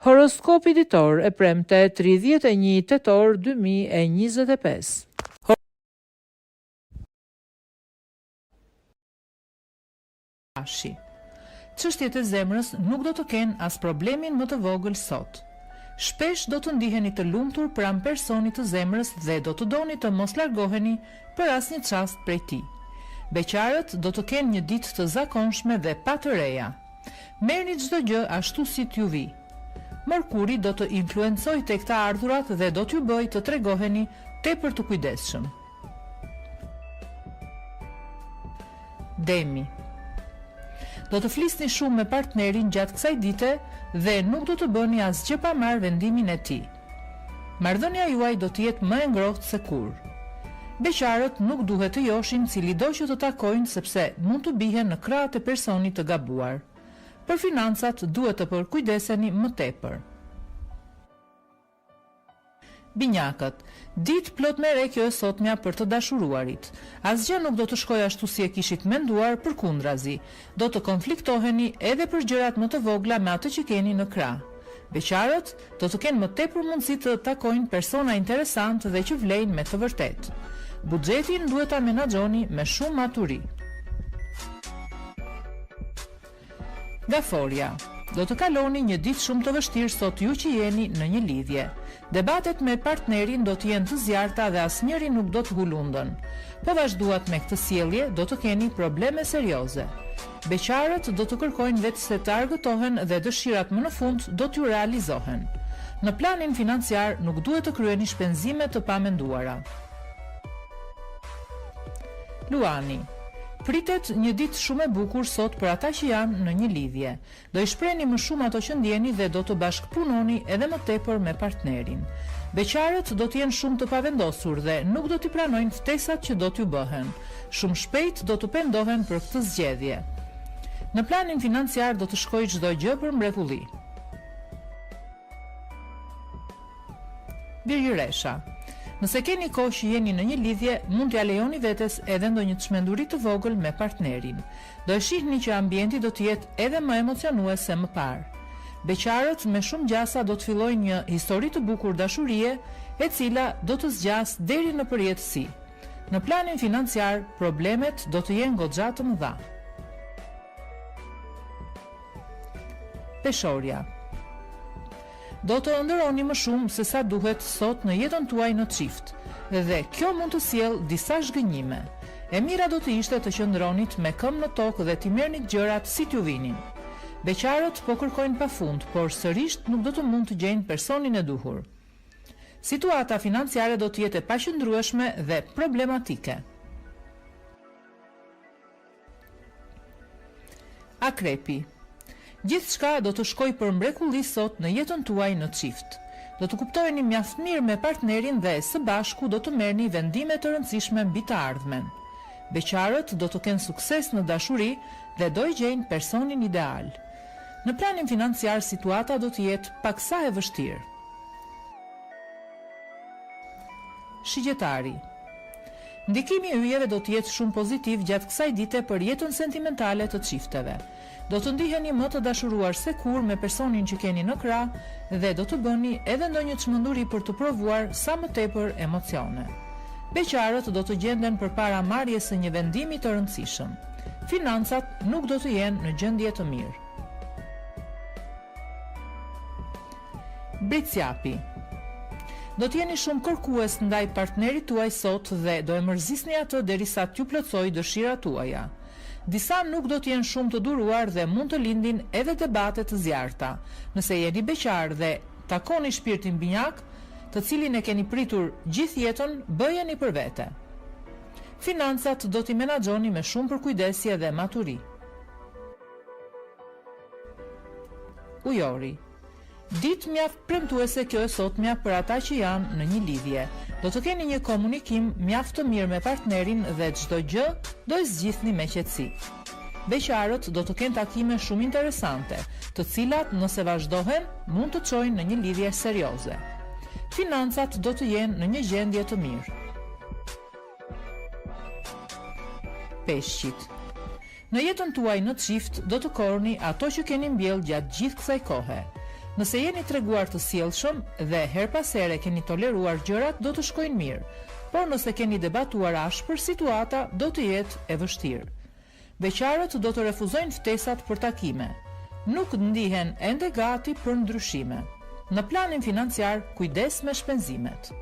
Horoskopi ditor e premte 31 tetor 2025. Dashi. Çështjet e zemrës nuk do të kenë as problemin më të vogël sot. Shpesh do të ndiheni të lumtur pranë personit të zemrës dhe do të doni të mos largoheni për asnjë çast prej tij. Beqarët do të kenë një ditë të zakonshme dhe pa të reja. Merrni çdo gjë ashtu si t'ju vijë. Mërkuri do të influencojë tek të ardhurat dhe do t'ju bëjë të tregoheni tepër të kujdesshëm. Demi. Do të flisni shumë me partnerin gjatë kësaj dite dhe nuk do të bëni asgjë pa marrë vendimin e tij. Marrëdhënia juaj do të jetë më e ngrohtë se kurrë. Beqarët nuk duhet të joshin cilido që të takojnë sepse mund të bien në krahët e personit të gabuar. Për financat duhet të përkujdeseni më tepër. Binjakët. Ditë plot me re kjo e sotmja për të dashuruarit. Asgjë nuk do të shkojë ashtu si e kishit menduar, përkundrazi, do të konfliktoheni edhe për gjërat më të vogla me atë që keni në krah. Beqarët do të kenë më tepër mundësi të takojnë persona interesantë dhe që vlejnë me të vërtetë. Buxhetin duhet ta menaxhoni me shumë maturi. Gaforja. Do të kaloni një ditë shumë të vështirë sot ju që jeni në një lidhje. Debatet me partnerin do të jenë të zjarrta dhe asnjëri nuk do të ulë hundën. Po vazhduat me këtë sjellje, do të keni probleme serioze. Beqarët do të kërkojnë veçse të argëtohen dhe dëshirat më në fund do t'ju realizohen. Në planin financiar nuk duhet të kryeni shpenzime të pamenduara. Luani. Pritet një ditë shumë e bukur sot për ata që janë në një lidhje. Do i shprehni më shumë ato që ndjeni dhe do të bashkëpunoni edhe më tepër me partnerin. Beqarët do të jenë shumë të pavendosur dhe nuk do t'i pranojnë ftesat që do t'ju bëhen. Shumë shpejt do të pendohen për këtë zgjedhje. Në planin financiar do të shkojë çdo gjë për mrekulli. Virgjëresha. Nëse keni kohë që jeni në një lidhje, mund t'ia lejoni vetes edhe ndonjë çmenduri të vogël me partnerin. Do e shihni që ambienti do të jetë edhe më emocionues se më parë. Beqarët me shumë gjasa do të fillojnë një histori të bukur dashurie, e cila do të zgjasë deri në përjetësi. Në planin financiar, problemet do të jenë goxha të mëdha. Peshorja. Do të ëndërroni më shumë se sa duhet sot në jetën tuaj në çift dhe kjo mund të sjellë disa zhgënjime. E mira do të ishte të qëndronit me këmbë në tokë dhe t'i merrnit gjërat si t'ju vinin. Beqarët po kërkojnë pafund, por sërisht nuk do të mund të gjejnë personin e duhur. Situata financiare do të jetë e paqëndrueshme dhe problematike. Akrepi. Gjithçka do të shkojë për mrekulli sot në jetën tuaj në çift. Do të kuptoheni mjaft mirë me partnerin dhe së bashku do të merrni vendime të rëndësishme mbi të ardhmen. Beqarët do të kenë sukses në dashuri dhe do e gjejnë personin ideal. Në planin financiar situata do të jetë paksa e vështirë. Shigjetari. Ndikimi i yjeve do të jetë shumë pozitiv gjatë kësaj dite për jetën sentimentale të çifteve. Do të ndiheni më të dashuruar se kurrë me personin që keni në krah dhe do të bëni edhe ndonjë çmenduri për të provuar sa më tepër emocione. Beqarët do të gjenden përpara marrjes së një vendimi të rëndësishëm. Financat nuk do të jenë në gjendje të mirë. Bricjapi. Do të jeni shumë kërkues ndaj partnerit tuaj sot dhe do e mërzisni atë derisa t'ju plotësojë dëshirat tuaja. Disa nuk do të jenë shumë të duruar dhe mund të lindin edhe debate të zjarrta. Nëse jeni beqar dhe takoni shpirtin binjak, të cilin e keni pritur gjithë jetën, bëjeni për vete. Financat do t'i menaxhoni me shumë përkujdesje dhe maturi. Ujori. Ditë mjaft premtuese kjo e sotmja për ata që janë në një lidhje. Do të keni një komunikim mjaft të mirë me partnerin dhe çdo gjë do e zgjidhni me qetësi. Beqarët do të kenë takime shumë interesante, të cilat nëse vazhdohen mund të çojnë në një lidhje serioze. Financat do të jenë në një gjendje të mirë. Peshqit. Në jetën tuaj në çift do të korrni ato që keni mbjellë gjatë gjithë kësaj kohe. Nëse jeni treguar të sjellshëm dhe herë pas here keni toleruar gjërat do të shkojnë mirë, por nëse keni debatuar ashpër situata do të jetë e vështirë. Beqarët do të refuzojnë ftesat për takime. Nuk ndihen ende gati për ndryshime. Në planin financiar kujdes me shpenzimet.